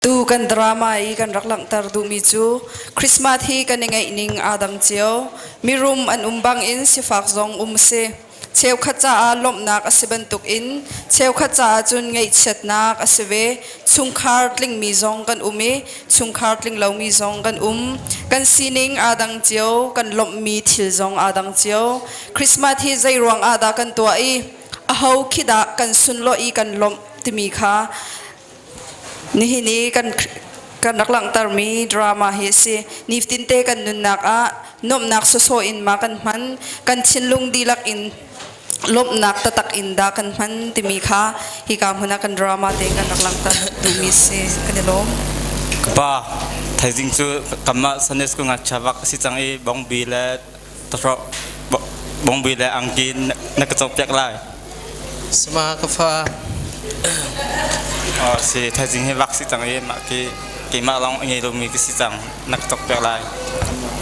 Tu kan drama i kan rak langhter duhmi cu Christmas hi kan i ngeih ning aa dang cio. Mirum an um bangin sifak zong um a si. Cheukhat caah lawmhnak a si bantukin cheukhat caah cun ngaihchiatnak a si ve. Chungkhar tlingmi zong kan um i chungkhar tling lomi zong kan um. Kan sining aa dang cio, kan lawmhmi thil zong aa dang cio. Christmas hi zei ruang ah dah kan tuah i aho khi dah kan sunlawih i kan lawmh timi kha Nihin i kan kan rak langhtermi drama hi a si. Nifatinte kan nunnak ah nuamhnak sawsawh in ma kan hman, kan thinlung dihlak in lawmhnak taktak in dah kan hman timi kha hika hmun ah kan drama te kan rak langhter duhmi a si. Kan i lawm. Pa, thaizing cu kanmah Sunday School ngakchia vak si cang i bongbi le tawhrok bongbi le angki na ka cawkpiak lai. Sama ka fa. Oh, si thaizing hi vak si cang i mah ki keimah lawng ngei lomi ka si cang na ka cawkpiak lai.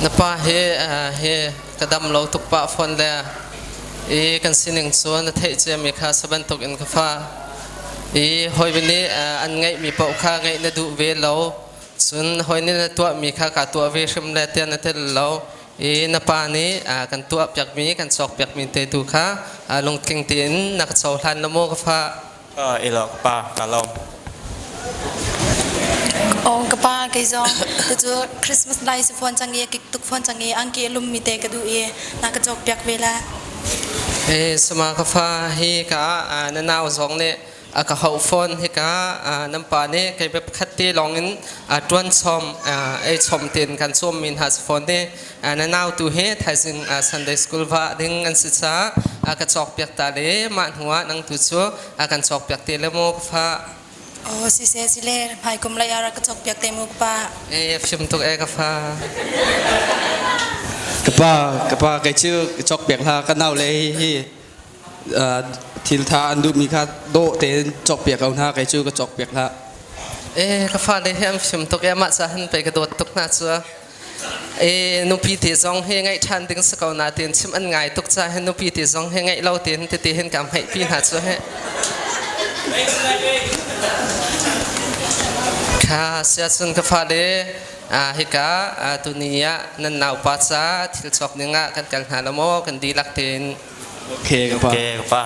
Na pa hi hi ka dam lo tuk pah fawn le i kan sining cu na theih ciami kha sa bantuk in ka fa i hawi nih an ngeihmi paoh kha ngeih na duh ve lo cun hawi nih na tuahmi kha kaa tuah ve hrim le tiah na tel lo i na pa nih kan tuahpiakmi kan cawkpiakmi te tu kha lungtling tein na ka cohlan la maw ka fa? I lo ka pa ka lawm. Oh ka pa kei zong tucu Christmas lai si fawn cang i kik tuk fawn cang i angki a lummi te ka duh i na ka cawkpiak ve la. Eh sama ka fa hi ka na nau zong nih a ka hauh fawn hika nan pa nih kei be pakhat te lawng in ṭuan chom ei chom tein kan cawm mi hna si fawn i na nau tu hi thaizing Sunday school va ding an si caah a ka cawk piak ta le mah hnu ah nang tu cu a kan cawk piak te le maw ka fa. Oh siseh sile hmaikum lai ah rak ka cawk piak te mu ka pa. Eh fim tuk e ka fa. Ka pa ka pa kei cu cawk piak hla ka nau le hi Thiltha an duhmi kha dawh tein cawkpiak ko hna, kei cu ka cawkpiak hlah. Eh, ka fale hi an fim tuk e, mah ca han pei ka dawt tuk hna cu. E, nupi te zong hi ngaih ṭhan ding si ko na tiin chim an ngai tuk ca hin nupi te zong hi ngaih lo tein tete hin ka hmeih pi hna cu he. Kha sia cun ka fale hika tuni ah nan naupa ca thil cawk ding ah kan kal hna lo maw kan dihlak tein. Okay, ka pa. Okay, ka pa.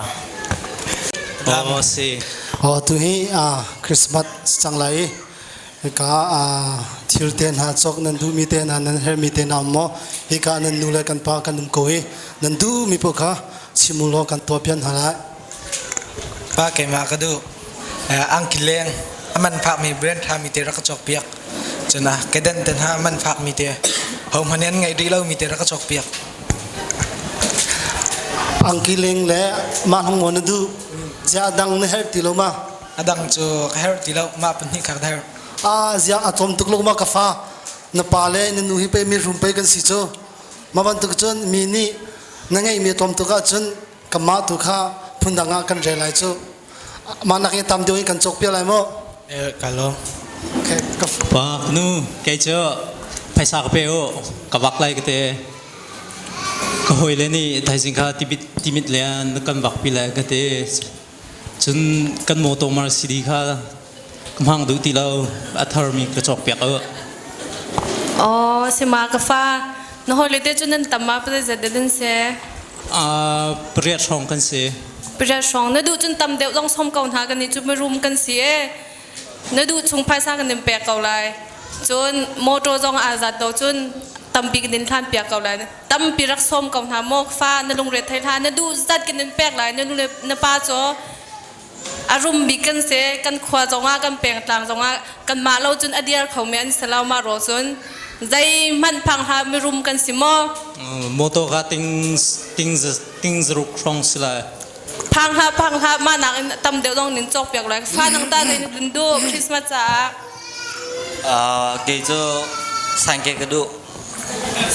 Oh, si. Oh, tu hi Christmas cang lai hika thil te hna cawk nan duhmi te hna nan herhmi te hna maw hika nan nu le kan pa kan um ko hi nan duhmi paoh kha chim u law kan tuahpiak hna lai. Pa keimah ka duh angki leng a man phakmi brand ṭhami te rak ka cawkpiak cun a kedan te hna a man phakmi te hohmanh an ngeih rih lomi te rak ka cawkpiak. Angki leng le mah hong maw na duh? Ziah a dang na herh ti lo ma? A dang cu ka herh ti lo mah pahnih kha ka herh. Ah ziah a tlawm tuk lo ma ka fa na pa le na nu hi pei mi rum pei kan si cu mah bantuk cun mi nih na ngeihmi a tlawm tuk ahcun kanmah tu kha phundang ah kan rel lai cu mah nak in tam deuh in kan cawk piak lai maw? Eh ka lawm. Okay, ka Pa nu kei cu phaisa ka pe u ka vak lai ka te. Ka hawile nih thaizing kha timit timit le an kan vak pi lai ka ti. Cun kan motor Mercedes kha ka hmang duh ti lo a tharmi ka cawk piak u. Oh, sima ka fa. Na hawile te cu nan tam ma pa zeizat dah nan si? Pariat hrawng kan si. Pariat hrawng. Na duh cun tam deuh zong som ko hna kan nih cu mirum kan si e. Na duh chung phaisa kan in pek ko lai. Cun motor zong aa zat lo cun tampi kan in hlan piak ko lai. Tampi rak sawm ko hna maw fa na lungre thei hlah na duh zat kan in pek lai na nu le na pa cu a rum bik kan si kan khua zongah kan pengtlang zongah kanmah lo cun a diar kho mi an si lo mah ro cun zeihmanh phang hlah mirum kan si maw Motor ka ting ting ting zaruk hrawng si lai. Phang hlah phang hlah mah nak in tam deuh zong nin cawk piak lai fa nang ta dei na duh Christmas caah. Kei cu sangke ka duh.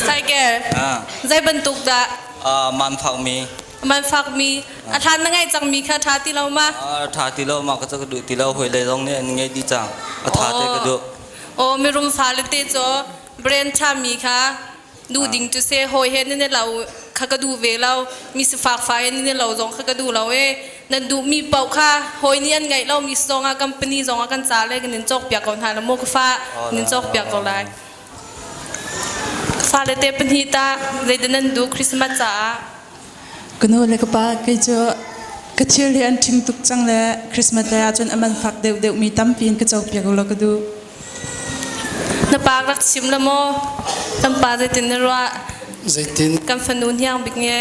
Cycle. Zei bantuk dah? Man fakmi. Man fakmi. A thlan na ngeih cangmi kha ṭha ti lo ma? Ṭha ti lo ma ka cu ka duh ti lo hoi le zong nih an ngei dih cang. A ṭha te ka duh. Aw mirum fale te cu brand ṭhami kha duh ding cu se hawi he nan i lo kha ka duh ve lo mi sifak fa he nan i lo zong kha ka duh lo e. Nan duhmi paoh kha hawi nih an ngeih lomi zongah company zongah kan ca le kan in cawkpiak ko hna la mu ka fa nin cawkpiak ko lai. Ka fale te pahnih ta zeidah nan duh Christmas caah? Ka nu le ka pa kei cu ka thil hi an ṭhing tuk cang le Christmas lai ahcun a man fak deuhdeuh mi tampi in ka cawkpiak u law ka duh. Na pa rak chim la maw? Kan pa zeitin na ruah? Zeitin? Kan fanu hniang bik nge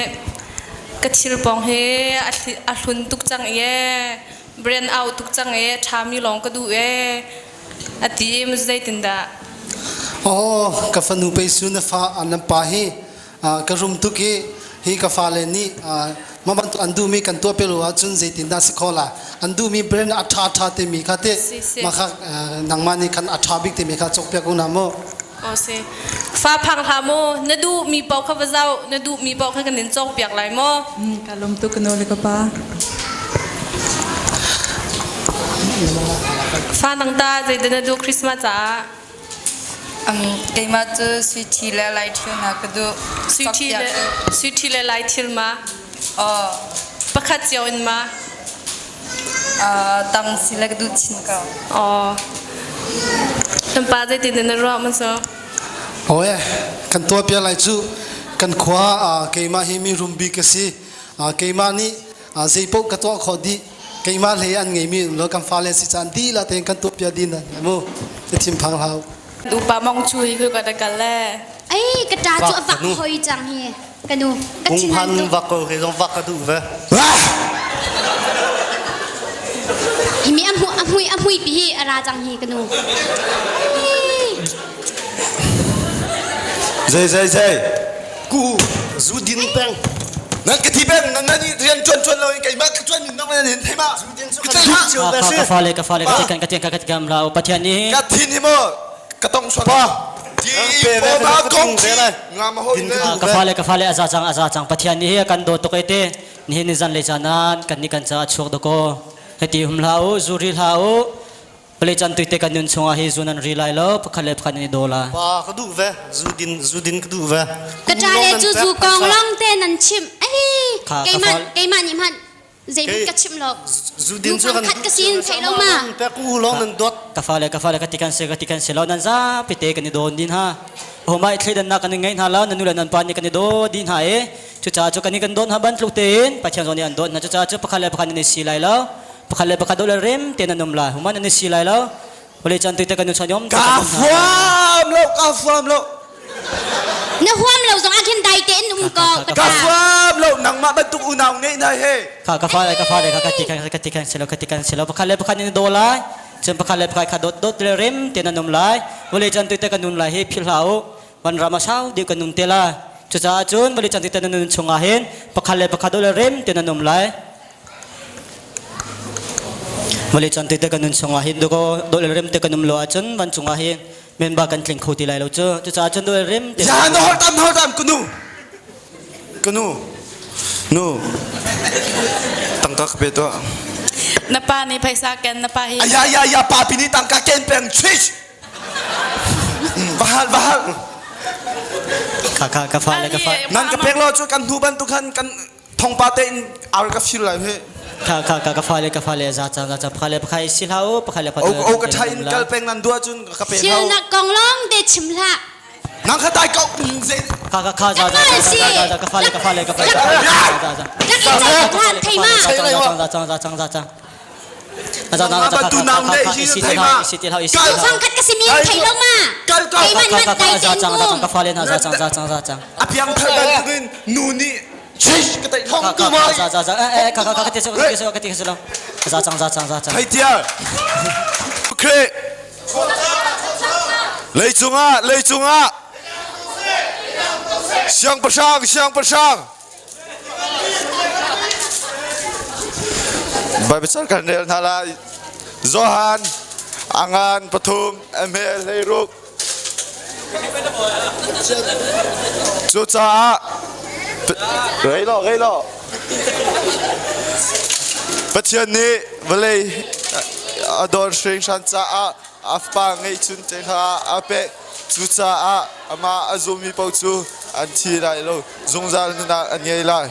ka thil pong hi a hlun tuk cang i brand out tuk cang i ṭhami lawng ka duh e a ti i zeitin dah? Oh, ka fanu pei su na fa an pa hi ka rum tuk i hi ka fale nih mah bantuk an duhmi kan tuah pelo ahcun zeitindah si kho la an duhmi brand a ṭha ṭha timi kha te mah kha nangmah nih khan a ṭha bik timi kha cawkpiak u na mu. O si. Fa phang hlah mu na duhmi paoh kha va zoh na duhmi paoh kha kan in cawkpiak lai maw? Ka lawm tuk ka nu le ka pa. Fa nang ta zeidah na duh Christmas caah? Keimah cu sui ṭhi le lai thil hna ka duh. Sui ṭhi le lai thil ma? Aw. Pakhat cio in ma? Tam si le ka duh chin ko. Aw. Kan pa zeitin na ruah man so? Aw kan tuah piak lai cu kan khua keimah hi mi rum bik ka si. Keimah nih zeipaoh ka tuah khawh dih keimah hlei an ngeimi lo kan fale si caan dih la tein kan tuah piak dih na mu na thin phang hlau. Upa mong chu hi khoi ka kal le. Ai ka ta chu vak hoi chang hi ka nu ka Hung thin phan han tu vak ko ke zong vak ka duh ve. Hi mi a hmui a hmui pi hi a ra chang hi ka nu. Zai zai zai. Ku zu din peng. Nan ka thi peng nan nan rian tuan tuan lo in keimah ka tuan ning nan hin thei ma. Ka fale ka fale ka tian ka tian ka tian la Pathian nih Ka thin hi mo ka tong suan. Pa. Ti po ma kong chi nga ma hoi le. Ka fale ka fale aza chang aza chang Pathian nih kan do tok ete nihin ni zan le chanan kan ni kan cha chuak do ko heti hum hla u zuri hla u Pale can tuite kan nun chungah hi zun an ri lai lo pakhat le pakhat an i daw la. Pa ka duh ve zu din zu din ka duh ve. Ka ṭa le cu zu kong long te nan chim. Ai keimah keimah nih hmanh zeihmanh ka chim lo. Zu din cu kan khat ka sin theih lo ma. Pek u long nan dot. Ka fale ka fale ka ti kan se ka ti kan se lo nan zapi te kan i dawn din ha. Homai thleidan nak kan i ngei hna lo nan nu le nan pa nih kan i daw din ha e. Cucaah cu kan i kan dawn ha ban tluk tein Pathian zong nih an dawt hna. Cucaah cu pakhat le pakhat nan i si lai lo. Pakhat le pakhat dawh le rem tein an um lai. Human an i si lai lo. Vawlei caan tuite kan nu chan yom. Ka fuam lo, ka fuam lo. Na huam lo zong ah khin dai tein um ko. Ka fuam lo, nangmah bantuk unau ngeih na he. Ka ka fa le ka fa le ka ka ti kan ka ti kan silo ka ti kan silo pakhat le pakhat in daw lai. Cun pakhat le pakhat kha dawt dawt le rem tein an um lai. Vawlei caan tuite kan nun lai hi philh hlah u. Van ram a sau deuh kan nun te lai. Cucaah cun vawlei caan tuite nan nun chungah hin pakhat le pakhat dawt le rem tein an um lai. Vawlei caan te kan nun chungah hin dawh dawh le rem te kan um lo ahcun van cungah hin menba kan tling kho ti lai lo cu. Cucaah cun dawh le rem te. Ya na hol tam hol tam kunu. Kunu. Nu. Tangka ka pe tuah. Na pa nih phaisa ken na pa hi. Ya ya ya pa pi nih tangka ken peng switch. Vahal vahal. Ka ka ka fa le ka fa. Nan ka pek lo cu kan hnu bantuk khan kan thongpa te in ar ka fil lai he ka ka ka ka fale ka fale za cha za cha phale phai si hlau phale phale o ka thai in kal peng nan dua chun ka pe hlau na kong long te chim hla nang kha tai ko ze ka ka kha za za za za ka fale ka fale ka fale za za thei ma za za za za za za Bantu nang dei hi thei ma kal sang khat ka si mi thei lo ma kal kal man man dai ten um ka fale na za za za za za apiang thar bantukin nu nih Chish ka tai thong tu ma za za za eh ka ka ka ti ka ti ka ti ka za chang za chang za chang Thai tia Kre Leicung ah leicung ah Siangpahrang siangpahrang Bible kan rel hna lai Johan angan pathum eme hleiruk Cucaah rei lo rei lo Pathian nih vawlei a dawt hringhran caah a Fapa ngeihchun te kha a pek. Cucaah amah a zummi paoh cu an thi lai lo, zungzal nunnak an ngei lai.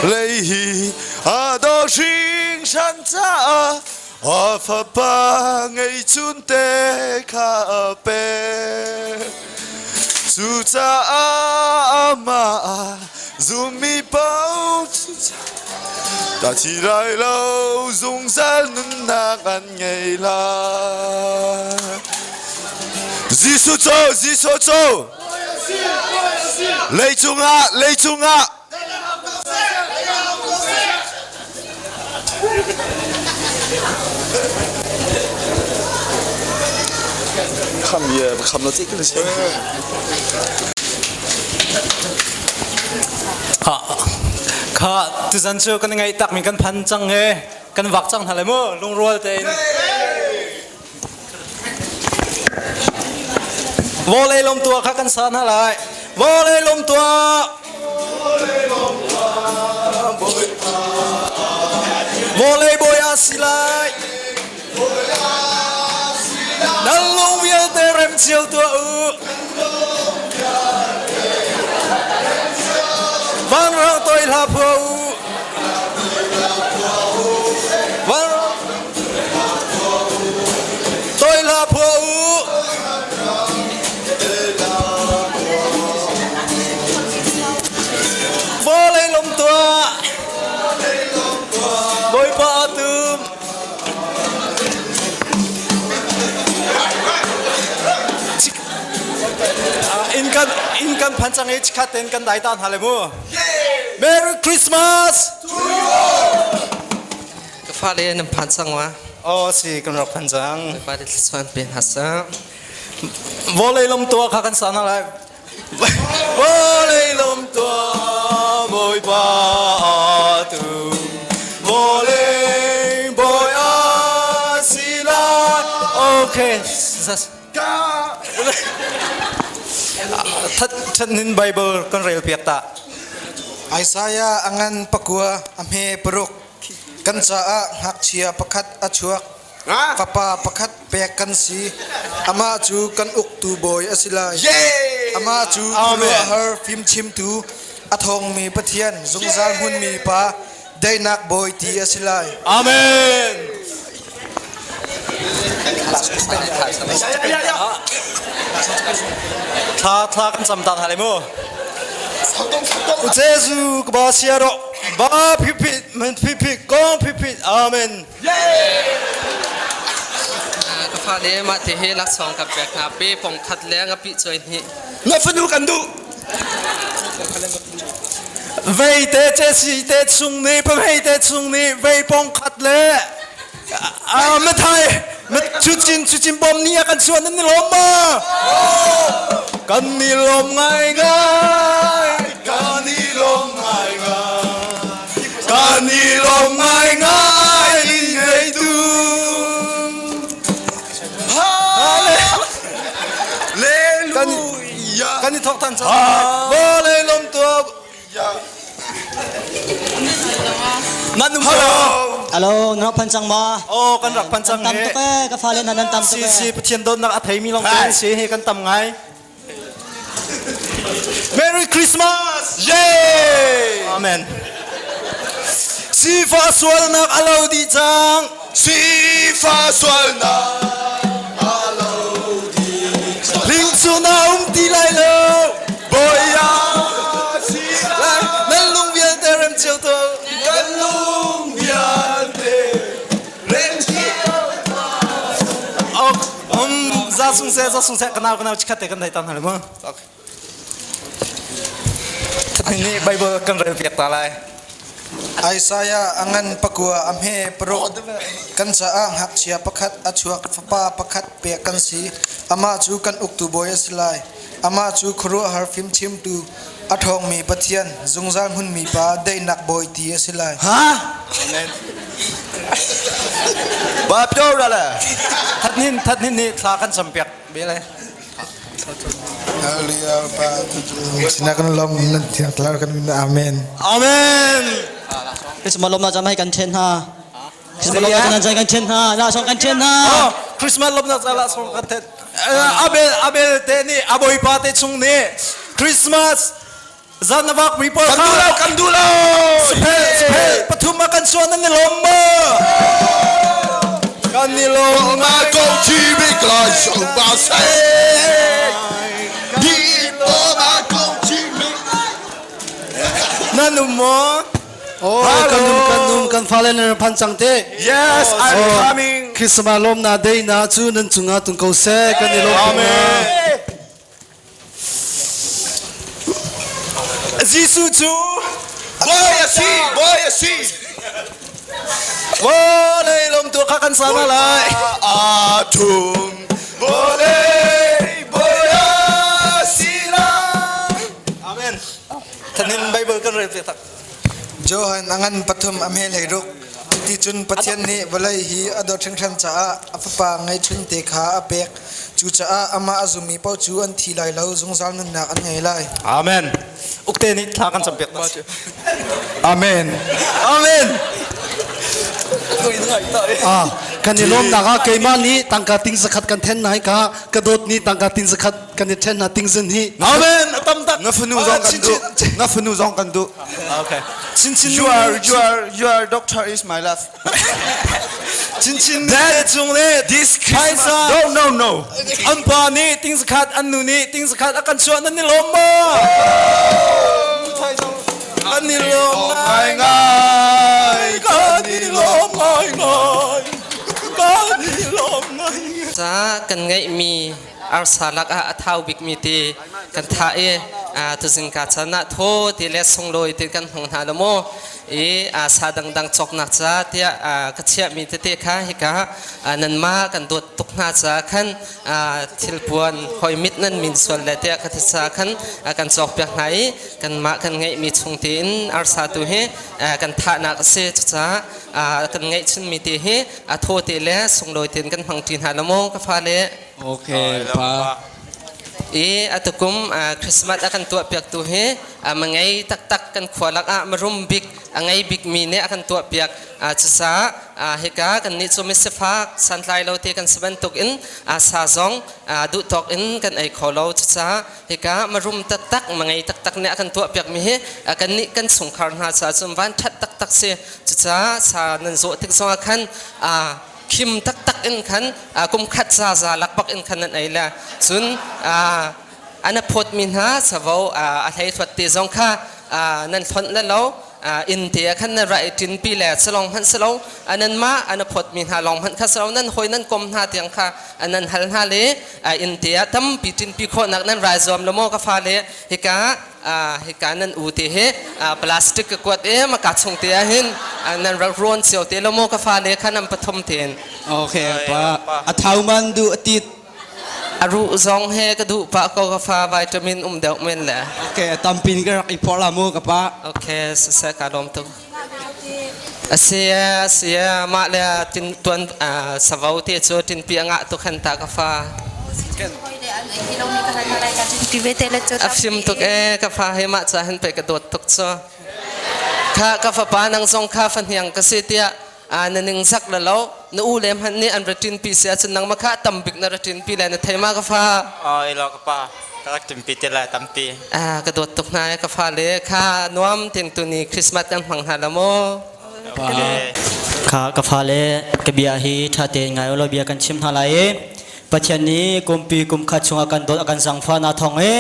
Lei hi a daw hringhran caah a fapa ngeihchun te kha a pek. Cucaah amah zummi paoh ta thi lai lo zungzal nunnak an ngei lai. Jesuh cu Jesuh cu leicung ah leicung ah Kham ye kham lo cik kan si. Ha kha tuzan cu kan ngai tak mi kan phan cang he kan vak cang hna le mu lungrual tein Vawlei lawm tuah kha kan sa hna lai. Vawlei lawm tuah. Vawlei bawi a si lai. Nan lung vialte rem cio tuah u. Vanrang toi hla phua u. Vanrang Toi hla phua u. Vawlei lawm tuah. Bawipa a tum. In kan in kan phan cang i chikhat ten kan dai ta hna le mu. Merry Christmas! Ka fale nan phan cang ma? Oh si kan rak phan cang. Bawipa nih thluachuah pe hna seh. Vawlei lom tua kha kan sa hna lai. Vawlei lom tua Bawipa tu Vawlei bawi a si lai. Okay. That that nin Bible kan rel piak ta. Isaiah angan pakua a hme paruk Kan caah ngakchia pakhat a chuak. Fapa pakhat pek kan si. Amah cu kan uktu bawi a si lai. Amah cu khuaruahhar fimchimtu, a thawngmi Pathian, zungzal hmunmi Pa, daihnak bawi ti a si lai. Amen. Thla thla kan cam ta hna le mu. Jesu ka ba sia ro ba phi phi man phi phi kong phi phi amen. Ka fale mah te hi laksawng kan pek hna pe pong khat le ngapi cuai hnih. Na fanu kan duh. Vei te che si te chung nih pahmei te chung nih vei pong khat le mathai chuchin chuchin bom ni a kan chuan nan ni lawm ma kan ni lawm ngai ngai kan i lawm ngai ngai kan i lawm ngai ngai in ngeitu Hallelujah kan i thok than cang vawlei lawm tuah Nan um Hello. Hello, nan rak phan cang ma? Oh, kan rak phan cang Tam tuk eh, ka fale nan tam tuk Si eh. si Pathian dawtnak a theimi lawng te si hi kan tam ngai. Merry Christmas! Yay! Amen. Sifa sualnak a lo dih cang. Sifa sualnak a lo dih cang. Hling cu na um ti lai lo. Bawiya Nan lung vialte rem cio to. Kan lung vialte rem cio. Ok, za sung se za sung se kanau kanau chikhat te kan thai tan hal mu. Ni Bible kan rel piak ta lai. Isaiah a ngan pakua a hme paruk kan caah ngakchia pakhat a chuak fapa pakhat pek kan si amah cu kan uktu bawi a si lai amah cu khuaruahhar fimchimtu a ṭhawngmi Pathian zungzal hmunmi pa daihnak bawi ti a si lai Ha Amen Ba pyo ra le Thatnin thatnin ni thla kan cam piak be le Hallelujah pa Sina kan lom nan thiang thlarau kan min amen Amen Christmas lom na jam hai kan then ha Christmas lom na jam kan then ha la song kan then ha Oh Christmas lom na la song kan then Abel Abel te ni aboi pa te chung ni Christmas Zan na vak mi pawl Kan duh lo, kan duh lo. Spel spel pathum a kan suan nan i lawm maw? Kan i lawm Ma ko chi bik lai so ba se. Di bo ma ko chi bik. Nan um maw? Oh, kan um kan um kan fale nan phan cang te. Yes, I'm coming. Christmas lawm na day na cu nan cungah tung ko seh kan i lawm. Amen. Jesuh cu Bawi a si, bawi a si. Vawlei lawm tu kha kan sa hna lai. A thum vawlei bawi a si lai. Amen. Thanin Bible kan rel piak tak. Johan a ngan pathum a hmel hei ruk. Cuticun Pathian nih vawlei hi a dawt hringhran caah a Fapa ngeihchunte kha a pek. Cucaah amah a zummi paoh cu an thi lai lo, zungzal nunnak an ngei lai. Amen. Ukte nih thla kan campiak hna. Amen. Amen. Ah, kan i lawmnak ah keimah nih tangka ting zakhat kan then nai ka ka dawt nih tangka ting zakhat kan i then na ting zin hi. Amen. Tam tak. Na fanu zong kan duh. Na fanu zong kan duh. Okay. Chin chin You are you are your doctor is my love. Chinchin le cung le This Christmas. Phaisa. No no no. An pa nih ting zakhat an nu nih ting zakhat a kan chuah nan i lawm maw? Kan i lawm Ngai ngai. Kan i lawm ngai ngai. Kan i lawm ngai. Ca kan ngeihmi arsa lakah a thau bikmi ti kan thah i tuzing ka chan ah thaw ti le sunglawi ti kan hmang hna lo maw i sa dangdang cawknak ca tiah ka chiahmi tete kha hika nanmah kan dawt tuk hna ca khan thilpuan hoi mit nan min sual le tiah ka ca khan kan cawkpiak hna i kanmah kan ngeihmi chung tein arsa tu hi kan thahnak a si. Cucaah kan ngeihchunmi te hi a thaw te le sunglawi tein kan hmang ṭi hna lo maw ka fale? Okay, pa. I atukum Christmas a kan tuahpiaktu hi mangei taktak kan khua lakah marum bik a ngei bikmi nih a kan tuahpiak. Cucaah hika kannih cu misifak santlai lo te kan si bantuk in sa zong duh tawk in kan ei kho lo. Cucaah hika marum taktak mangei taktak nih a kan tuahpiakmi hi kannih kan chungkhar hna caah cun van ṭhat taktak si. Cucaah sa nan zawh tik zongah khan khim taktak in khan kum khat zaza lakbak in khan nan ei le cun an a phawtmi hna savo a hlei hluat te zong kha nan hlonh le lo inn te ah khan nan ra i ṭinpi le salong hmanh si lo anan mah an a phawtmi hna lawng hmanh kha si lo nan hawi nan kom hna tiang kha nan hal hna le inn te ah tampi ṭinpi khawhnak nan rai zuam lo maw ka fale hika hika nan u te hi plastic ka kuat e maka chung te ah hin nan rak rawn cio te lo maw ka fale kha nan pathum tein. Okay pa a thau man du atit a ruh zong he ka duh pa ko ka fa vitamin um deuh men le. Okay tampin ka rak i phor la mu ka pa. Okay siseh ka lawm tuk. Asia asia mah le tin tuan savo te cu tinpi anga tu khan ta ka fa. A fim tuk e ka fa he mah ca hin pe ka dawt tuk cu. Kha ka fapa nang zong kha fa hniang ka si tiah na ning zak la lo na u le hmanh nih an ra ṭin pi si ahcun nangmah kha tam bik na ra ṭin pi le na thei ma ka fa. Oi lo ka pa ka rak ṭin pi te lai tampi. Ka dawt tuk hna ka fa le kha nuam tin tuni Christmas kan hmang hna la maw. Kha ka fa le ka bia hi ṭha tein ngai u law bia kan chim hna lai i Pathian nih kumpi kum khat chungah kan dawt a kan zangfah na thawng i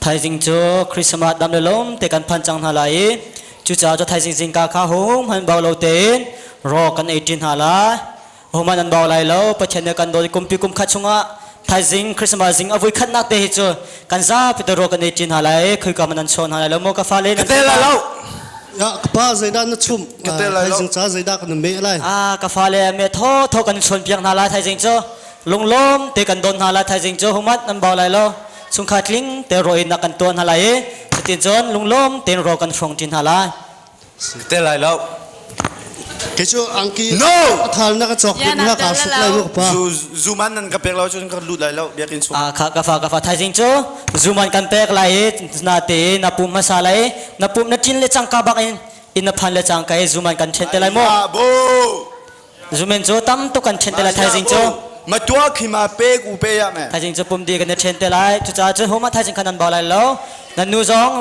thaizing cu Christmas dam le lawm te kan phan cang hna lai i Cucaah cu thaizing zingka kha hung hman bau lo tein raw kan ei ṭi hna lai. Hohmanh an bau lai lo. Pathian nih kan dawt i kumpi kum khat chungah thaizing Christmas zing a vui khatnak te hi cu kan zapi te raw kan ei ṭi hna lai. Khoika man an chawn hna lai lo maw ka fale nan Ka tel lai lo. Ya ka pa zeidah na chum? Ka tel lai lo. Thaizing ca zeidah kan meh lai? Ah ka fale me thaw thaw kan chawn piak hna lai thaizing cu lunglawm te kan don hna lai thaizing cu humat nan bau lai lo. Chungkhar tling te ro in kan tuah hna lai i cutin cun lunglawm tein ro kan hrawng ṭi hna lai. Te lai lo. Kei cu angki No! a thal na ka cawk Ya, na ka suk lai mu ka pa. Zu zuman nan ka pek lo cun ka lut lai lo biakinn chung. Ah kha ka fa ka fa thaizing cu zuman kan pek lai i na te na pum hmasa lai na pum na ṭin le cangka bak in in na phan le cangka i zuman kan ṭhen te lai mu. Bo. Zumen cu tam tuk kan ṭhen te lai thaizing cu. Ma tua khi ma pe ku pe ya me. Thaizing cu pum di kan i ṭhen te lai. Cucaah cun homa thaizing khan nan bau lai lo. Nan nu zong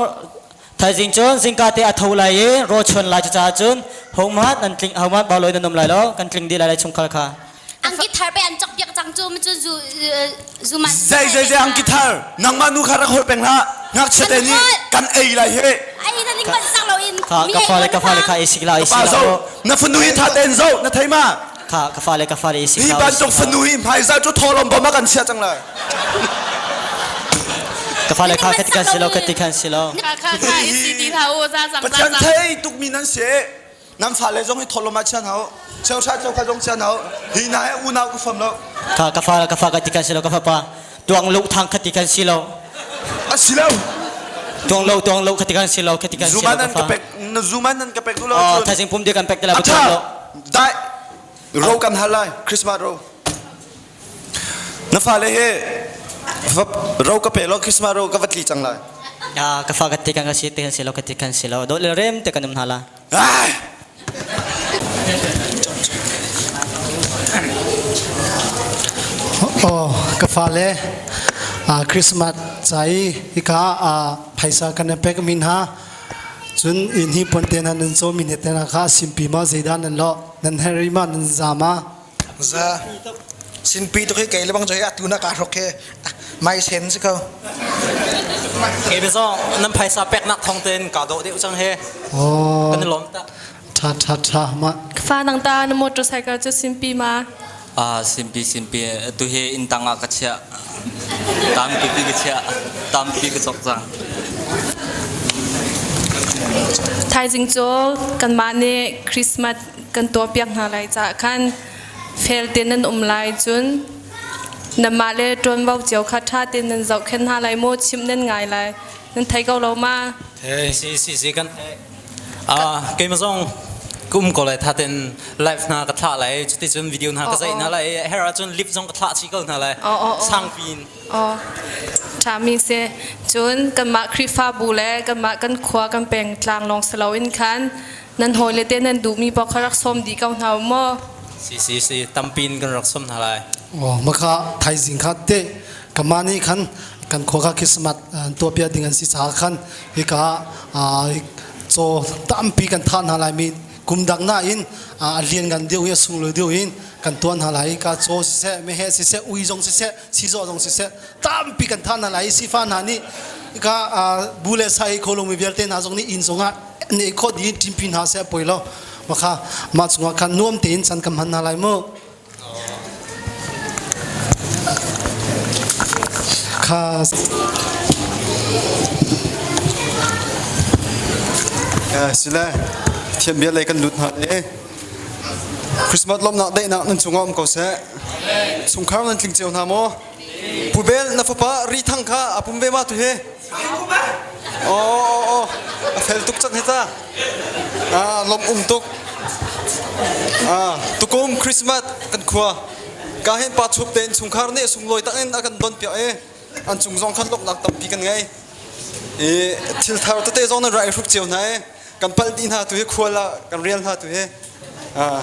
Thaizing cun zingka te a tho lai i raw chuan lai cucaah cun hohmanh nan tling hohmanh baulawi nan um lai lo kan tling dih lai lai chungkhar kha. Angki thar pe an cok piak cang cu mu cu zu zu man. Zei zei zei angki thar nangmah nu kha rak holh peng hlah ngakchia te nih kan ei lai he. Ai na ning ban sang lo in. Kha ka fale ka fale kha isik la isik la. Na fanu hi tha ten zo na thei ma. Kha ka fale ka fale isik la. Hi bantuk fanu hi hmaizah cu tholom bom a kan chia cang lai. Ka fale kha khati kan si lo khati kan si lo. Kha kha kha isi ti hlah u za zang za Pathian thei tuk mi nan si. Nan fale zong hi tholom ah chian hau. Cheu tha cheu kha zong chian hau. Hi na he unau ku fam lo. Kha ka fa ka fa khati kan si lo ka fapa. Tuang lo thang khati kan si lo. A si lo. Tuang lo tuang lo khati kan si lo khati kan si lo Zuman nan ka pek na zuman nan ka pek lo. Oh thaizing pum dia kan pek te la tuang lo. Dai ro kan hal lai Christmas ro. Na fale he ro ka pe lo Christmas ro ka va tli cang lai. Ya ka fa ka ti kan ka si te kan si lo ka ti kan si lo do le rem te kan um hna la. Ai! Oh, ka fale Christmas ca i hika phaisa kan pek min ha cun inn hi pon te nan caw mi ne te na kha simpi ma zeidah nan lo nan heri ma nan za ma Za sinpi tu khi kei le bang choi atu na ka hrok he mai sen si ko. Ke be zong nan phaisa pek nak thong ten ka do deuh chang he. Oh. Kan lom ta. Tha tha tha ma. Fa nang ta na motorcycle cu simpi ma. Ah simpi simpi tu he in tang ah ka chia. Tampi pi ka chia. Tampi ka chok cang. Thaizing cu kanmah nih Christmas kan tuahpiak hna lai caah khan fel tein nan um lai cun nanmah le ṭuanvo cio kha ṭha tein nan zohkhenh hna lai maw chimh nan ngai lai nan thei ko lo ma? Si si si kan ah keimah zong kum ko lai tha ten live hna ka thlah lai cuti cun video hna ka zaih hna lai her ahcun live zong ka thlah chih ko hna lai sangpin Oh, ṭhami si. Cun kanmah Khrihfabu le kanmah kan khua kan pengtlang lawng si loin khan nan hawile te nan duhmi paoh kha rak sawm dih ko hna u maw? Si si si tampin kan rak sawm hna lai. Oh, maka thaizing kha te kama nih khan kan khua kha Christmas tuahpiak ding an si caah khan hika caw tampi kan thah hna lai mi kum dang nain a lian ngan deuh i a sunglawi deuh in kan tuah hna lai ka caw siseh meheh siseh ui zong siseh sizawh zong siseh tampi kan thah hna lai i sifa hna nih ka bu le sai kholomi vialte hna zong nih inn zongah ne kho dih ṭimpi hna seh poi lo makha mah chungah khan nuam tein chan kan hman hna lai mu kha Sile thiam bia lei kan lut hna le Christmas lawmnak daihnak nan cungah um ko seh. Chungkhar nan tling cio hna maw? Pu Bel na fapa ri thang kha a pum ve ma tu hi? Oh oh oh a fel tuk cang hi ta. Ah lawm um tuk. Ah tukum Christmas kan khua. Ka hin pa chup tein chungkhar nih sunglawi tak in a kan don piak i an cung zong khan lawmhnak tampi kan ngei. I thil thar tete zong nan rak i hruk cio hna i kan palh dih hna tu hi khual ah kan rial hna tu hi. Ah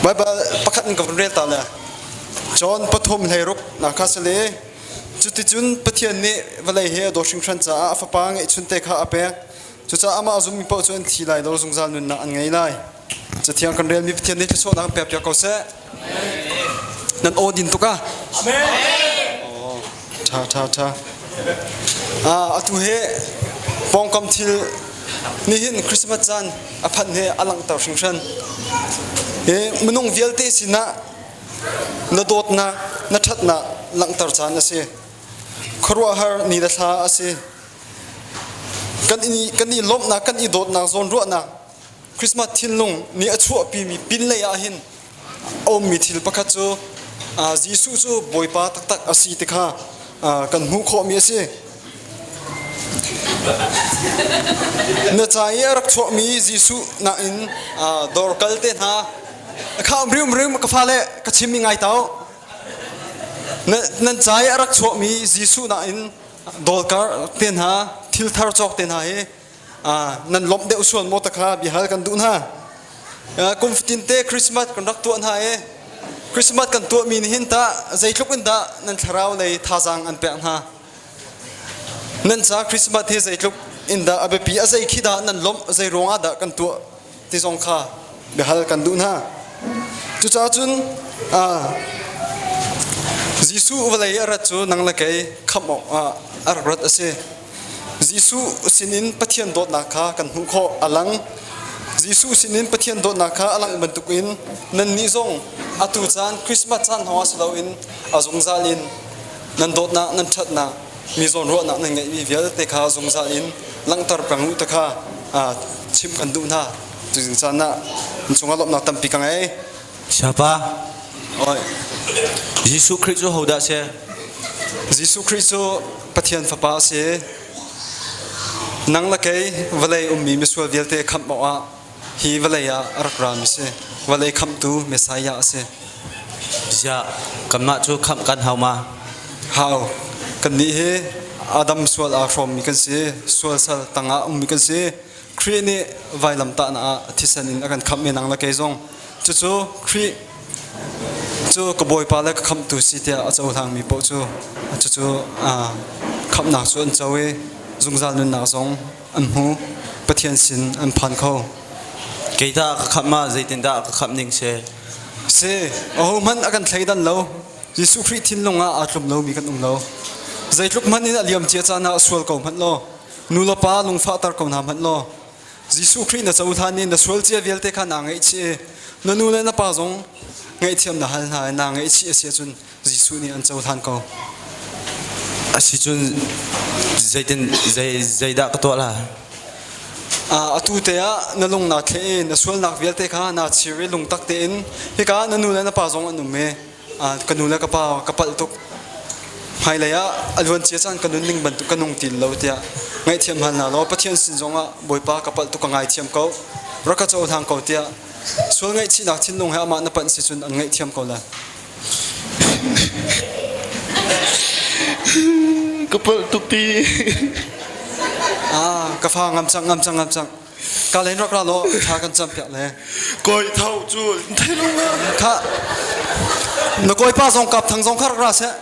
Bible pakhat in ka vun rel ta le. John 3:16 na kha sale Cuticun Pathian nih vawlei hi a dawt hringhran caah a Fapa ngeihchunte kha a pek. Cucaah amah a zummi paoh cu an thi lai lo, zungzal nunnak an ngei lai. Cathiang kan relmi Pathian nih thluachuahnak an pekpiak ko seh. Nan aw din tuk ah. Amen. Tha tha tha. Ah, atu he pawngkam thil nihin Christmas caan a phanh he a langhter hringhran. Hi minung vialte sinah Na dawtnak, na ṭhatnak langhter caan a si. Khuaruahhar ni le thla a si. Kan i, kan i lawmhnak, kan i dawtnak, zawnruahnak, Christmas thinlung nih a chuahpimi pinlei ah hin a ummi thil pakhat cu Jesuh cu Bawipa taktak a si ti kha kan hmuh khawhmi a si. Na ca i a rak chuahmi Jesuh nakin dawr kal te hna Kha um rim rim ka fale ka chim mi ngai tau. Nan ca i a rak chuahmi Jesuh nain dawlkar te hna thil thar cawk te hna hi nan lawmh deuh sual maw ta kha biahal kan duh hna. Kum fatin te Christmas kan rak tuah hna i Christmas kan tuahmi nih hin tah zeitluk in dah nan thlarau lei thazaang an pek hna. Nan ca Christmas hi zeitluk in dah a biapi a zei khi dah nan lawmh zei ruangah dah kan tuah ti zong kha biahal kan duh hna. Cucaah cun Jesuh vawlei a rat cu nang le kei khamh awk ah a rak rat a si. Jesuh sinin Pathian dawtnak kha kan hmuh khawh a lang. Jesuh sinin Pathian dawtnak kha a langh bantukin nannih zong atu caan Christmas caan hngawng ah si loin a zungzal in nan dawtnak nan ṭhatnak mi zawnruahnak nan ngeihmi vialte kha zungzal in langhter peng u ti kha chimh kan duh hna. Tuzing caan ah nan cungah lawmhnak tampi ka ngei. Siapa? Oi. Jesuh Khrih cu hodah si? Jesuh Khrih cu Pathian Fapa a si. Nang le kei vawlei ummi misual vialte khamh awkah hi vawlei ah a rak rami si. Vawlei khamhtu Messiah a si. Ziah, kanmah cu khamh kan hau ma? Hau. Kannih hi Adam sual aa hrawmmi kan si. Sual sal tangah ummi kan si. Khrih nih vailamtahnak ah thisen in a kan khamh i nang le kei zong cucu Khrih cu ka Bawipa le ka khamhtu si tiah a cohlangmi paoh cu cucu khamhnak cu an co i zungzal nunnak zong an hmu Pathian sin an phan kho. Kei tah ka khamh ma zeitindah ka khamh ning si? Si, ahohmanh a kan thleidan lo. Jesuh Khrih thinlung ah aa tlum lomi kan um lo. Zeitluk hmanh in a liam cia caan ah sual ko hmanh law nu le pa lungfahter ko hna hmanh law Jesuh Khrih na cohlan i na sual cia vialte kha naa ngaihchih i na nu le na pa zong ngaihthiam na hal hna i naa ngaihchih a si ahcun Jesuh nih an cohlan ko. Asicun zeitin zei zeidah ka tuah lai? Atu te ah na lung naa thleh i na sualnak vialte kha naa chir i lungtak tein hika na nu le na pa zong an um i ka nu le ka pa ka palh tuk hmailei ah a luan cia caan ka nunning bantuk ka nung ti lo tiah ngaihthiam hal hna law Pathian sin zongah Bawipa ka palh tuk ka ngaithiam ko rak ka cohlang ko tiah sual ngaihchihnak thinlung he amah na panh si cun an ngaihthiam ko lai. Ka palh tuk ti. Ah, ka fa ngam cang ngam cang ngam cang. Ka len rak ra law thla kan cam piak le. Koi tho cu thei lo ma. Kha na koi pa zong kap thang zong kha rak ra seh.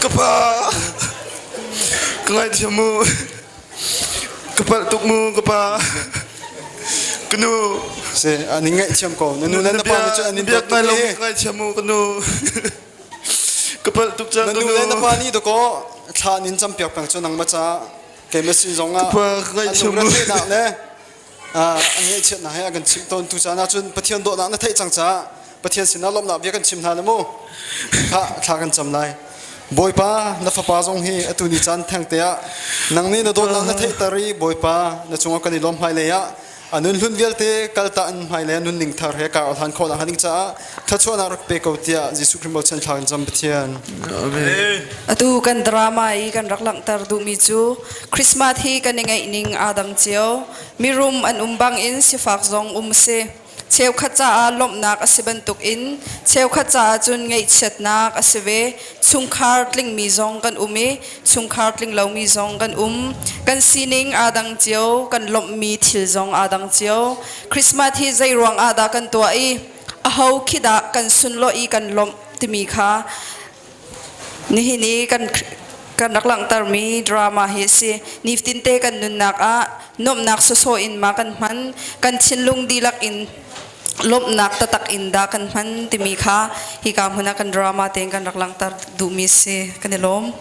Ka pa ka ngaithiam mu. Ka palh tuk mu ka pa. Ka nu. Se ani ngaihthiam ko. Na nu le na pa nih cun an in biak nai lo ka ngaithiam mu ka nu. Ka palh tuk cang ka nu. Na nu le na pa nih dakaw thla nin cam piak peng cu nangmah ca keimah sin zongah an lungretheihnak le an ngaihchiatnak he a kan chimh tawn tu caan ahcun Pathian dawtnak na theih cang caah Pathian sinah lawmhnak bia kan chim hna le mu thla kan cam lai Bawipa na fapa zong hi atu ni caan theng te ah nang nih na dawtnak na theihter i Bawipa na cungah kan i lawm hmailei ah A nun hlun vialte kalta in hmailei nunning thar he kar hlan khawh nak ding caah thluachuahnak rak pe ko tiah Jesuh Khrih bochan thla kan cam Pathian. Amen. Atu kan drama i kan rak langhter duhmi cu Christmas hi kan i ngeih ning aa dang cio. Mirum an um bangin sifak zong um si. Cheukhat caah lawmhnak a si bantukin cheukhat caah cun ngaihchiatnak a si ve. Chungkhar tlingmi zong kan um i chungkhar tling lomi zong kan um. Kan sining aa dang cio, kan lawmhmi thil zong aa dang cio. Christmas hi zei ruang ah dah kan tuah i aho khi dah kan sunlawih i kan lawmh timi kha nihin i kan kan rak langhtermi drama hi a si. Nifatinte kan nunnak ah nuamhnak sawsawh in ma kan hman, kan thinlung dihlak in lawmhnak taktak in dah kan hman timi kha hika hmun ah kan drama tein kan rak langhter duhmi si. Kan i lawm.